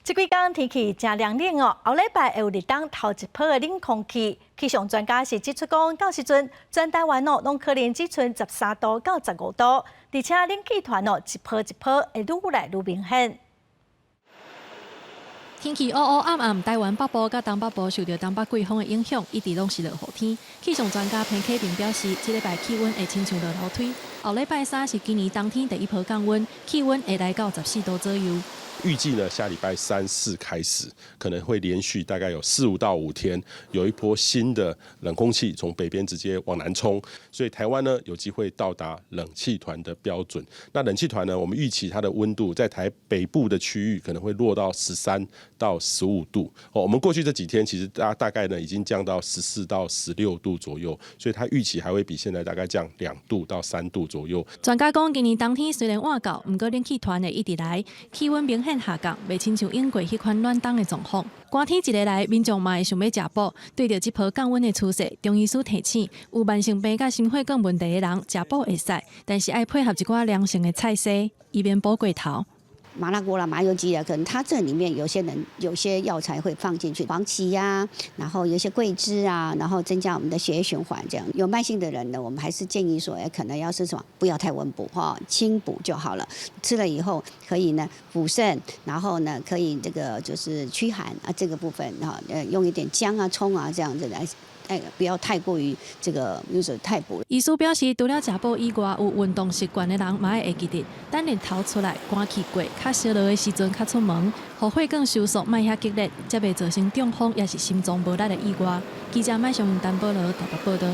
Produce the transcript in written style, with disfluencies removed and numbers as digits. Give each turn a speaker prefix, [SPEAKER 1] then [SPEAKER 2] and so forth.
[SPEAKER 1] 這幾工天氣誠涼冷哦，後禮拜會有立冬頭一波的冷空氣。氣象專家是指出講，到時陣全台灣哦，攏可能只賰13度到15度，而且冷氣團哦，一波一波會愈來愈明顯。
[SPEAKER 2] 天氣烏烏暗暗，台灣北部佮東北部受著東北季風的影響，一直攏是落雨天。氣象專家彭啟明表示，這禮拜氣溫會親像落樓梯。後禮拜三是今年冬天第一波降溫，氣溫會來到14度左右。
[SPEAKER 3] 預計呢，下禮拜三四開始，可能會連續大概有四五到五天，有一波新的冷空氣從北邊直接往南衝，所以台灣呢有機會到達冷氣團的標準。那冷氣團呢，我們預期它的溫度在台北部的區域可能會落到13到15度。哦，我們過去這幾天其實大概呢已經降到14到16度左右，所以它預期還會比現在大概降2度到3度左右。
[SPEAKER 2] 專家講，今年冬天雖然晚到，毋過冷氣團會一直來，氣溫明顯下降，袂親像湧過彼款暖冬的狀況。寒天一下來，民眾嘛會想欲食補。對著這波降溫的趨勢，中醫師提醒，有慢性病佮心血管問題的人食補會使，但是愛配合一寡涼性的菜色，以免補過頭。
[SPEAKER 4] 麻辣鍋啦、麻油雞啊，可能它這裡面有些人有些藥材會放進去，黃芪呀，然後有些桂枝啊，然後增加我們的血液循環。這樣有慢性的人呢，我們還是建議說，可能要是什麼，不要太溫補哈，輕補就好了。吃了以後可以呢補腎，然後呢可以這個就是驅寒啊，這個部分哈，用一點薑啊、蔥啊這樣子來。哎，不要太過於這個，就是太補。
[SPEAKER 2] 醫師表示，除了食補以外，有運動習慣的人嘛愛會記得，等日頭出來，寒氣過，較燒熱的時陣較出門，予血管收縮莫遐激烈，才袂造成中風，抑是心臟無力的意外。記者麥尚丹保羅台北報導。